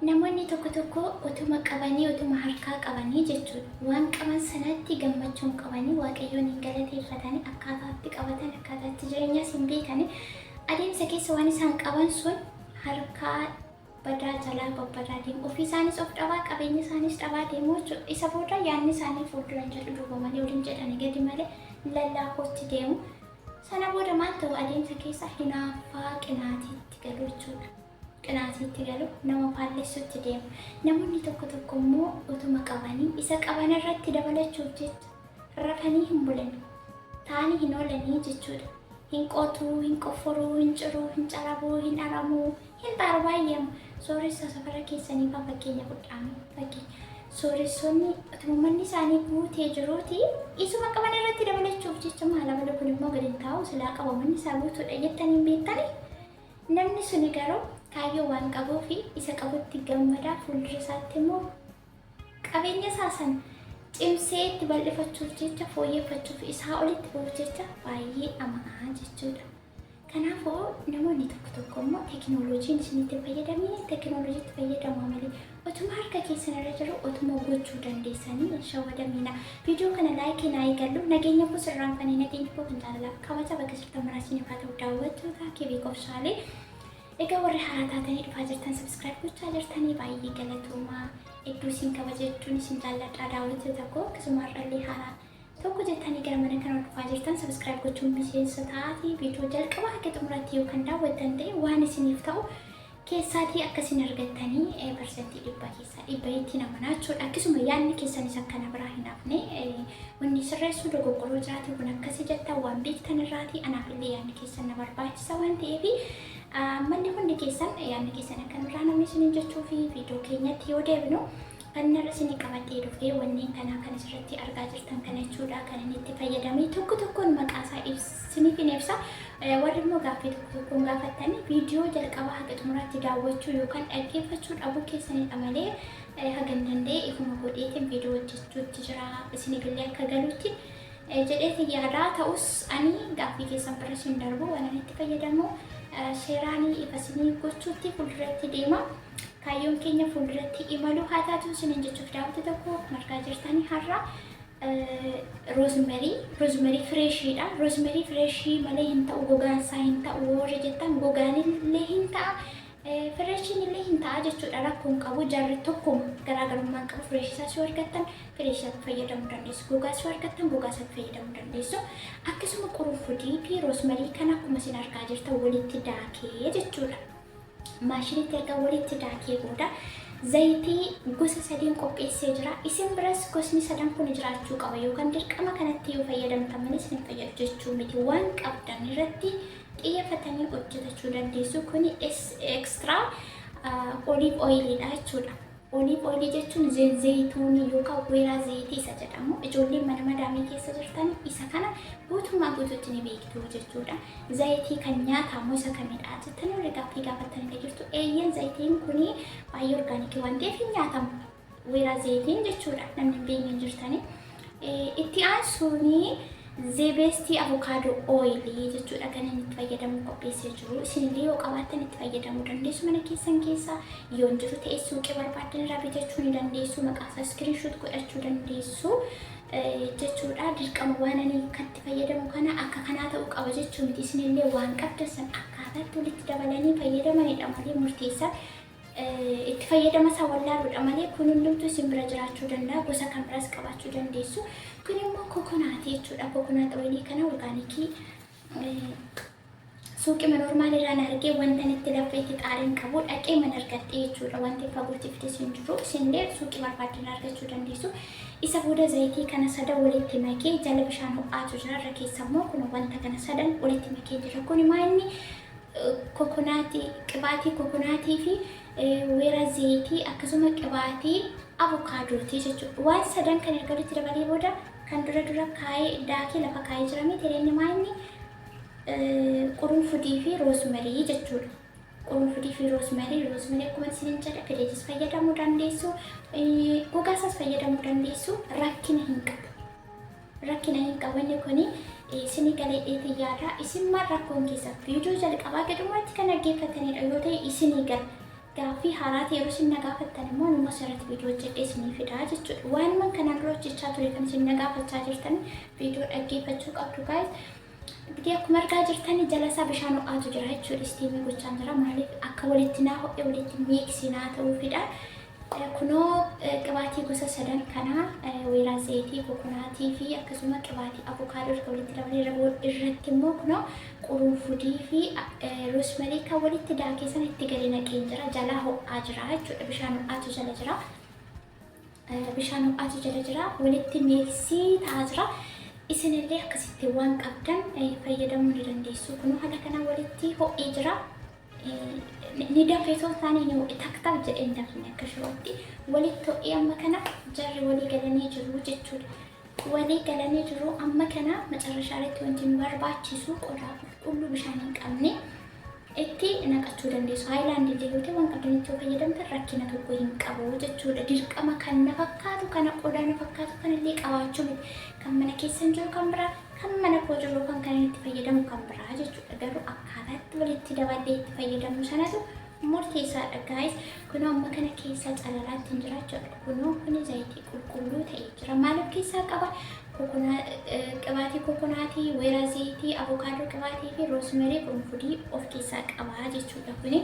Namoonni tokko tokko otuma qabanii, otuma harkaa qabanii jechuudha. Waan qaban sanatti gammachuu hin qabanii, Waaqayyoon hin galateeffatanii, akkaataa itti qabatan, akkaataa itti jireenyaas hin beekani. Adeemsa keessa waan isaan qaban sun harkaa badaa jalaa babbadaa deemu. Ofii isaanis of dhabaa, qabeenya isaanis dhabaa deemu jechuudha. Isa booda yaadni isaanii fuuldura hin jedhu, duuba malee, waliin jedhani gadi malee lallaafuutti deemu. Sana booda maal ta'u? Adeemsa keessa hinaaffaa, qinaatiitti galu jechuudha. Qinaatiitti galu, nama faallessutti deemu. Namoonni tokko tokko immoo utuma qabanii isa qaban irratti dabalachuuf jecha rafanii hin bulan, taa'anii hin oolanii jechuudha. Hin qotuu, hin qofforuu, hin ciruu, hin carabuu, hin aramuu, hin xaaru baay'eema. Sooressa safara keessanii faa fakkeenya fudhaame. Fakkeenya. Sooressonni utuma manni isaanii guutee jiruuti isuma qaban irratti dabalachuuf jecha, maal abala kun immoo gadi hin taa'u, silaa qaba, manni isaa guutuudha jettanii hin beektanii? Namni suni garuu kaayyoo waan qabuufi isa qabutti gammadaa, fuuldura isaatti immoo qabeenya isaa sana cimsee itti bal'ifachuuf jecha, fooyyeffachuuf, isaa olitti ba'uuf jecha baay'ee ama'aa jechuudha. Kanaafuu namoonni tokko tokko immoo teekinooloojiin isinitti hin fayyadamne, teekinooloojiitti fayyadamaa malee, otuma harka keessan irra jiru, otuma gochuu dandeessanii hin shawwadamina. Viidiyoo kana like naa eegallu. Nageenya koo sirraanfanii, nageenya koo kan jaalalaaf kabaja bakka jirtan maraa isiniif haa ta'u, daawwattoota kebii qofsaalee. Egaa warri haaraa taatanii dhufaa jirtan, subscribe gochaa jirtanii, baay'ee galatoomaa. Hedduu isin kabaja, hedduun isin jaalladha, daawwattoota koo. Akkasuma har'allee haaraa tokko jettanii gara mana kana dhufaa jirtan, subscribe gochuun miseensa ta'aatii viidiyoo jalqaba haga xumuraatti yoo kan daawwattan ta'e, waan isiniif ta'u keessaatii akkasiin argattanii 100% keessaa 100 ittiin amanaa jechuudha. Akkasuma yaadni keessanis akkana biraa hin hafne, wanni sirreessuu dogoggoroo jiraate, kun akkasi jettan, waan beektan irraatii anaafillee yaadni keessan na barbaachisa waan ta'eef, manni hundi keessan yaadni keessan akka nurraa namni isiniin jechuu fi viidiyoo keenyatti yoo deebinu, kan narra isinii qabadhee dhufee wanneen kanaa kan asirratti argaa jirtan kana jechuudha. Kan inni itti fayyadamee tokko tokkoon maqaa isaa isiniif hin ibsa. Warri immoo gaaffii tokko tokkoon gaafattanii, viidiyoo jalqabaa haga xumuraatti daawwachuu yookaan dhaggeeffachuu dhabuu keessanidha malee, haga hin danda'e ifuma godheetiin viidiyoo hojjechuutti jira, isiniifillee akka galutti jedheeti yaadaa. Ta'us ani gaaffii keessan bira isin darbu, waan ani itti fayyadamu seeraanii ifa isinii gochuutti fuulduratti deema. Kaayyoon keenya fuulduratti imaluu haa taatu isiniin jechuuf, daawwata tokko akkuma argaa jirtanii har'a rosemary, rosemary freshiidha. Rosemary fresh malee hin ta'u, gogaan isaa hin ta'u warri jettan, gogaan illee hin ta'a. Freshiin illee hin ta'a jechuudha, rakkoon qabu, jarri tokkuma, garaagarummaan qabu. Fresh isaa yoo argattan fresh isaa fayyadamuu dandeessu. Gogaa yoo argattan gogaa isaa fayyadamuu dandeessu. Akkasuma qurunfudii fi rosemary kan akkuma isin argaa jirtan walitti daakee jechuudha. Maashinitti erga walitti daakee booda zayitii gosa sadiin qopheessee jira. Isin biras gosni sadan kun jiraachuu qaba yookaan dirqama kanatti yoo fayyadamtan malee isin fayyadu jechuu miti. Waan qabdan irratti xiyyeeffatanii hojjetachuu dandeessu. Kuni extra olive oiliidha jechuudha. Olive oilii jechuun zayituunii yookaan weeraa zayitii isa jedhamu. Ijoolleen mana madaamii keessa jirtan isa kana guutummaa guutuutti ni beektu jechuudha. Zayitii kan nyaatamu isa kamidha jettanii warri gaaffii gaafattanii jirtu. Eeyyeen, zayitiin kuni baay'ee organic waan ta'eef hin nyaatamu. Weeraa zayitiin jechuudha. Namni hin beekne hin jirtanii. Itti aansuuni zebeestii avocado oilii jechuudha kan inni itti fayyadamu qopheessee jiru. Isinillee yoo qabaattan itti fayyadamuu dandeessu mana keessan keessa. Yoo hin jiru ta'e suuqii barbaaddan irraa bitachuu ni dandeessu. Maqaa isaa screenshot godhachuu dandeessu jechuudha. Dirqama waan ani itti fayyadamu kana akka kanaa ta'uu qaba jechuu miti. Isinillee waan qabdan san akkaataatti walitti dabalanii fayyadamanidha malee murteessaa. Itti fayyadama isaa wallaaluudha malee kun hundumtuu isin bira jiraachuu danda'a, gosa kan biraas qabaachuu dandeessu. Kun immoo coconut jechuudha. Coconut oilii kana organic suuqii normal irraan argee, wanta itti laffee itti xaariin qabu dhaqee mana argadhe jechuudha. Wanti fagootti fides hin jiru. Isinillee suuqii barbaadan argachuu dandeessu. Isa booda zayitii kana sadan walitti makee, jala bishaan ho'aatu jira, irra keessa immoo kun wanta kana sadan walitti makee jira. Kun maa inni coconut, qibaatii coconutii fi weera zayitii, akkasuma qibaatii avocadootii jechuudha. Waan sadan kan erga walitti dabalee booda, kan dura dura kaayee daakee lafa kaayee jira miti, inni maa inni qurunfudii fi rosemary jechuudha. Qurunfudii fi rosemary, rosemary akkuma isinin jedhe freshis fayyadamuu dandeessu, gogaa isaas fayyadamuu dandeessu, rakkina hin qabu. Rakkina hin qabu inni kuni isinii galee dheetii yaada. Isin maal rakkoon keessa viidiyoo jalqabaa gadhumaatti kan dhaggeeffatanidha yoo ta'e isinii gala. Gaaffii haaraa ta'e yeroo isin na gaafattan immoo anuma asirratti viidiyoo hojjedhee isinii fidaa jechuudha. Waanuman kanaan dura hojjechaa ture kan isin na gaafachaa jirtan viidiyoo dhaggeeffachuu qabdu guys. እንግዲህ akkuma argaa jirtan jala isaa bishaan ho'aatu jira jechuudha. Steam gochaa jira. Maaliif akka walitti naa ho'e, walitti mix naa ta'uufidha. Kunoo qibaatii gosa sadan kanaa, weeraa zayitii, coconut fi akkasuma qibaatii avokaadoo erga walitti dabalee, irratti immoo kunoo qurunfudii fi rosemary kan walitti daakee sana itti gadi naqeen jira. Jalaa ho'aa jira jechuudha. Bishaan ho'aatu jala jira. Bishaan ho'aatu jala jira. Walitti mix ta'aa jira. Isinillee akkasitti waan qabdan fayyadamuu ni dandeessu. Kunoo haala kanaan walitti ho'ee jira. Ni danfee osoo hin taane ni ho'e, taktaaf jedhee hin danfine, akka shirootti walitti ho'ee amma kana jarri walii galanii jiru jechuudha. Walii galanii jiru. Amma kana macarrashaa irratti wanti nu barbaachisu qodaa qulqulluu bishaan hin qabne itti naqachuu dandeessu. Haayilaandii illee yoo ta'e, waan qabdanitti yoo fayyadamtan rakkina tokko hin qabu jechuudha. Dirqama kan na fakkaatu kana, qodaa na fakkaatu kanallee qabaachuu miti. Kan mana keessan jiru kan biraa, kan mana koo jiru kan itti fayyadamu kan biraa jechuudha. Garuu akkaataatti walitti daballee itti fayyadamu sanatu murteessaadha guys. Kunoo amma kana keessa calalaatti hin jira jechuudha. Kunoo kuni zayitii qulqulluu ta'ee jira. Maal of keessaa qaba? Qibaatii coconut, weeraa zayitii, avokaadoo qibaatii fi rosemary, qurunfudii of keessaa qaba jechuudha kuni.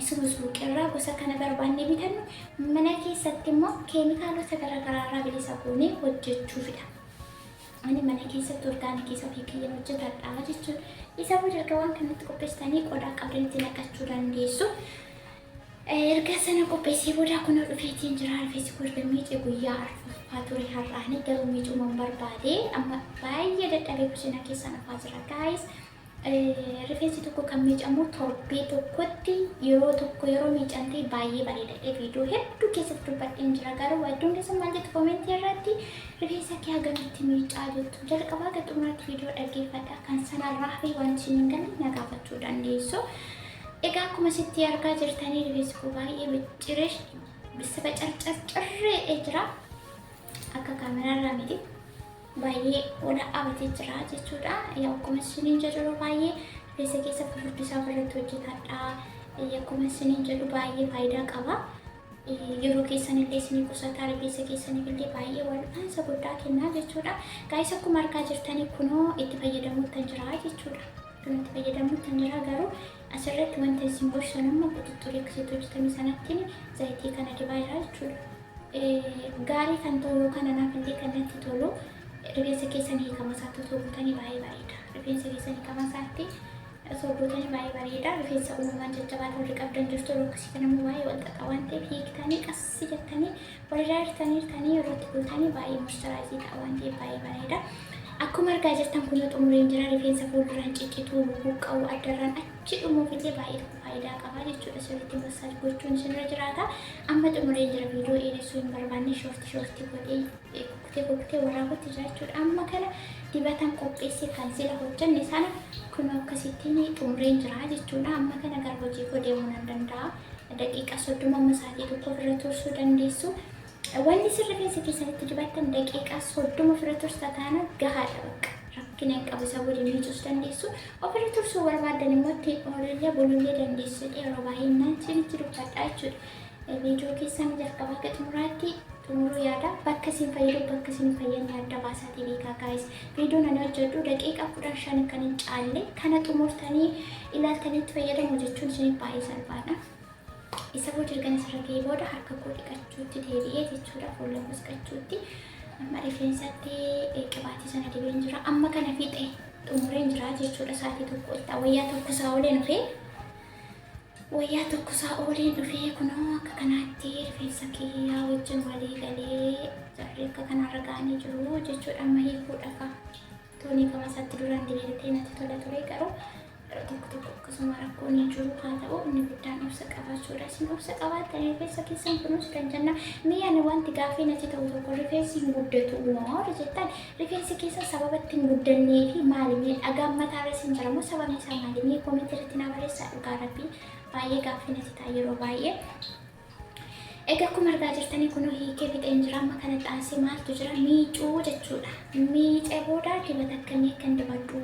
Isuma suuqirraa gosa kana barbaannee bitannu mana keessatti immoo keemikaalota garaagaraarraa bilisa goonee hojjechuufidha. Ani mana keessatti organic isa ofii kiyyaan hojjetadha jechuudha. Isa booda erga waan kanatti qopheessitanii qodaa qabdanitti naqachuu dandeessu. Erga sana qopheessee booda kunoo dhufeetiin jira. Rifeensi koo erga miicee guyyaa arfaffaa ture har'aani, garuu miicuuman barbaade. Amma baay'ee dadhabee kushinaa keessaan dhufaa jira guys. Rifeensi tokko kan miicamu torbee tokkotti yeroo tokko yeroo miican ta'e baay'ee bareeda. Viidiyoo hedduu keessatti dubbadheen jira. Garuu hedduun keessa maal jettu comment irratti? Rifeensa kee hagamitti miicaa jettu. Jalqabaa gara xumuraatti viidiyoo dhaggeeffadha. Kan sanarraa hafe waan isin hin galle na gaafachuu dandeessu. Egaa akkuma sitti argaa jirtanii rifeensi koo baay'ee bicciree saba carcarcarree jira. Akka kaameraarraa miti. Baay'ee ol dhaabatee jira jechuudha. Yaa, akkuma isiniin jedhu yeroo baay'ee rifeensa keessa fufurdisaa ofirratti hojjetadha. Akkuma isiniin jedhu baay'ee faayidaa qaba. Yeroo keessan illee isinii qusataa, rifeensa keessaniif illee baay'ee wal'aansa guddaa kennaa jechuudha. Guys, akkuma argaa jirtanii kunoo itti fayyadamuuttan jira jechuudha. Kunoo itti fayyadamuuttan jira, garuu asirratti wanta isin gorsan amma quxuxxurii akkasitti hojjetame sanattiin zayitii kana dibaa jira jechuudha. Gaarii kan ta'u yookaan anaaf illee kan natti tolu rifeensa keessan hiikama isaatti osoo gootanii baay'ee bareeda. Rifeensa keessan hiikama isaatti osoo gootanii baay'ee bareeda. Rifeensa uumamaan jajjabaa warri qabdan jirtu, yeroo akkasii kana immoo baay'ee wal xaxaa waan ta'eef hiiktanii qassi jettanii walirraa hirtanii hirtanii yeroo itti gootanii baay'ee moisturize ta'a waan ta'eef baay'ee bareeda. Akkuma argaa jirtan kunoo xumureen jira. Rifeensa fuulduraan ciccituu, buqqa'uu, addarraan achi dhumuuf illee baay'ee tokko faayidaa qaba jechuudha. Sirriitti massage gochuun isinirra jiraata. Amma xumureen jira, viidiyoo dheeressuu hin barbaanne, short short godhee kukkutee kukkutee waraabutti jira jechuudha. Amma kana dibatan qopheessee kan sila hojjenne sana kunoo akkasittiin xumureen jira jechuudha. Amma kana gara hojii koo deemuu nan danda'a. Daqiiqaa 30 amma sa'aatii 1 ofirra tursuu dandeessu. Wanni isin rifeensa keessanitti dibattan daqiiqaa 30 ofirra tursa taana gahaadha bakka. Rakkina hin qabu, isa booda miicuus dandeessu. Ofirra tursuu barbaaddan immoo ittiin oolullee bulullee dandeessu jedhee yeroo baay'ee naan isinitti dubbadha jechuudha. Viidiyoo keessan jalqabaa akka xumuraatti xumuruu yaada. Bakka isin fayyadu, bakka isin hin fayyadne adda baasaatii beekaa guys. Viidiyoon ani hojjedhu daqiiqaa 15 kan hin caalle kana xumurtanii ilaaltanii itti fayyadamu jechuun isiniif baay'ee salphaadha. Isa booda ergan asirra ga'ee booda harka koo dhiqachuutti deebi'ee jechuudha. Fuula koos dhiqachuutti. Amma rifeensatti qibaatii sana dibeen jira. Amma kana fiixee xumureen jira jechuudha. Sa'aatii 1 ol ta'a. Wayyaa tokko isaa ooleen dhufee. Wayyaa tokko isaa ooleen dhufee kunoo akka kanaatti rifeensa kiyyaa wajjin walii galee jarri akka kanarra ga'anii jiru jechuudha. Amma hiikuudha. Toonii kama isaatti duraan dibee natti tola ture, garuu yeroo tokko tokko akkasuma rakkoon hin jiru. Haa ta'u, inni guddaan obsa qabaachuudha. Isin obsa qabaatanii rifeensa keessan kunuunsitan jenna. Mee ani wanti gaaffii natti ta'u tokko, rifeensi hin guddatu moo jettan, rifeensi keessan sababa itti hin guddannee fi maali? Mee dhagaan mataarra isin jira moo sababni isaa maali? Mee comment irratti naa barreessaa, dhugaa rabbii baay'ee gaaffii natti ta'a yeroo baay'ee. Egaa akkuma argaa jirtanii kunoo hiikee fixeen jira. Amma kana xaasee maaltu jira? Miicuu jechuudha. Miicee booda dibata akkamii akkan dibadhu,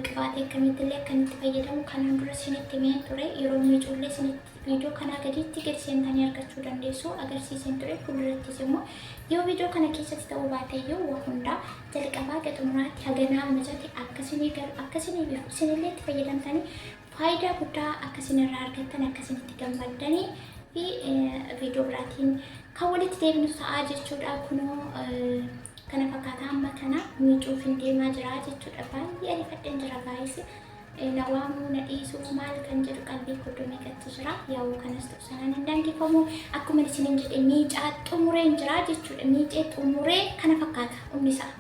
qibaatii akkamitti illee akkamitti fayyadamu kanaan dura isinitti himeen ture. Yeroo miicuullee isinitti Viidiyoo kanaa gaditti gadi seentanii argachuu dandeessu. Agarsiiseen ture. Fuuldurattis immoo yoo viidiyoo kana keessatti ta'uu baate iyyuu waa hundaa jalqabaa haga xumuraatti haganaa mijate akkasinii galu akkasinii bifu isinillee itti fayyadamtanii faayidaa guddaa akkasin irraa argattan akkasinitti gammaddanii fi viidiyoo biraatiin kan walitti deebinu ta'aa jechuudha. Kunoo kana fakkaata, amma kana miicuuf hin deemaa jira jechuudha. Baay'ee ariifadheen jira gaayis. Na waamuu na dhiisuu maal kan jedhu qalbii koddoo meeqatti jira. Yaa'u kanas ta'u sanaan hin daangeffamu. Akkuma isiniin jedhe miicaa xumureen jira jechuudha. Miicee xumuree kana fakkaata humni isaa.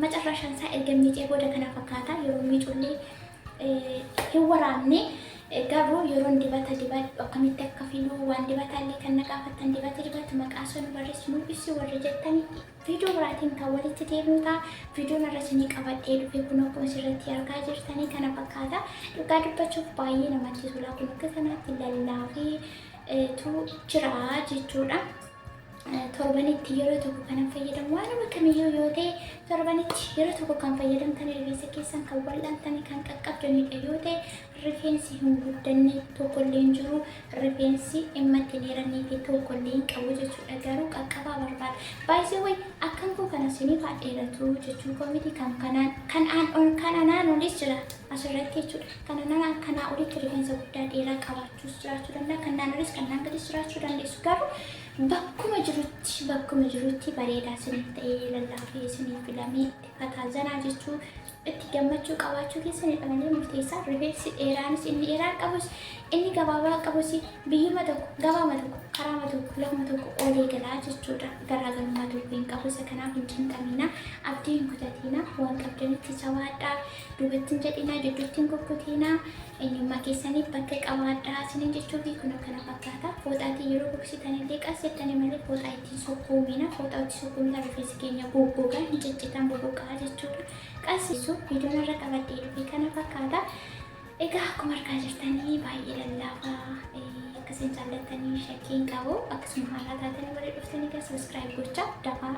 Macarrashaan isaa erga miicee booda kana fakkaata. Yeroo miicullee hin waraabne, garuu yeroon dibata dibadhu akkamitti akka filuu waan dibataallee kan na gaafattan, dibata dibatu maqaa isaa nu barreessi, nu ibsi warri jettanii, viidiyoo biraatiin kan walitti deebinu ta'a. Viidiyoon irra isinii qabadhee dhufe kun akkuma asirratti argaa jirtanii kana fakkaata. Dhugaa dubbachuuf baay'ee namatti tola. Kun akka kanaatti lallaafee tu jira jechuudha. Torbanitti yeroo tokko kanan fayyadamu, waanuma kamiyyuu yoo ta'e torbanitti yeroo tokko kan fayyadamtan, rifeensa keessan kan wal'aantanii kan qaqqabdanidha yoo ta'e, rifeensi hin guddanne tokkollee hin jiru, rifeensi dhimma itti dheerannee fi tokkollee hin qabu jechuudha. Garuu qaqqabaa barbaada. Baay'ee way akkan koo kana isiniif haa dheeratu jechuu koo miti, kan kanaan kan aan ol kan anaan olis jira asirratti jechuudha. Kan anaan kanaa olitti rifeensa guddaa dheeraa qabaachuus jiraachuu danda'a, kan naan olis kan naan gadis jiraachuu dandeessu. Garuu bakkuma jirutti bareedaa isiniif ta'ee, lallaafee isiniif filamee, itti fataa zanaa jechuu, itti gammachuu qabaachuu keessanidha malee murteessaa. Rifeensi dheeraanis, inni dheeraa qabus, inni gabaabaa qabus biyyuma tokko, gabaama tokko, karaama tokko, lafuma tokko oolee galaa jechuudha. Garaagarummaa tokko hin qabu. Isa kanaaf hin cinqamina, abdii hin kutatina, waan qabdanitti jabaadhaa, duubatti hin jedhinaa, jidduutti hin kukkutinaa, eenyummaa keessaniif bakka qabaadhaa isinin jechuufi. Kun akkana fakkaata. Fooxaatiin yeroo gogsitanillee qas jettanii malee fooxaa ittiin sukkuumina. Fooxaa itti sukkuumina rifeensi keenya goggogaa hin ciccitan, boboqaa jechuudha. Qasisu viidiyoon irra qabadhee dhufe kana fakkaata. Egaa akkuma argaa jirtanii baay'ee lallaafaa, akkasiin jaallattanii shakkii hin qabu. Akkasuma haaraa taatanii warri dhuftanii egaa subscribe gochaa dafaa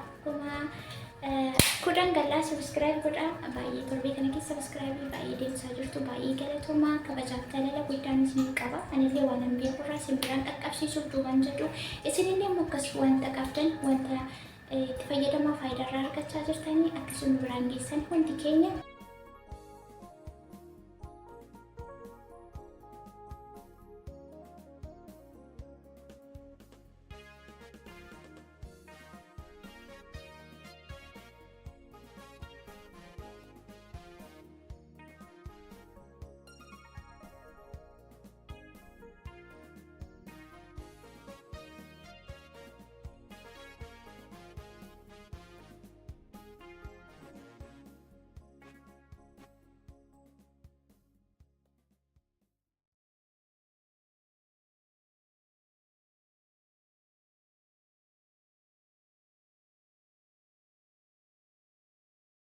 10,000 gallaa, subscribe godhaa. Baay'ee torbee kana keessa subscribe baay'ee deemsaa jirtu, baay'ee galatoomaa, kabajaaf jaalala guddaan isin qaba. Anillee waan hin beekurraa isin biraan qaqqabsiisuuf duuban jedhu, isinillee immoo akkas wanta qabdan, wanta itti fayyadamaa faayidaarraa argachaa jirtanii akkasuma biraan geessan hundi keenya.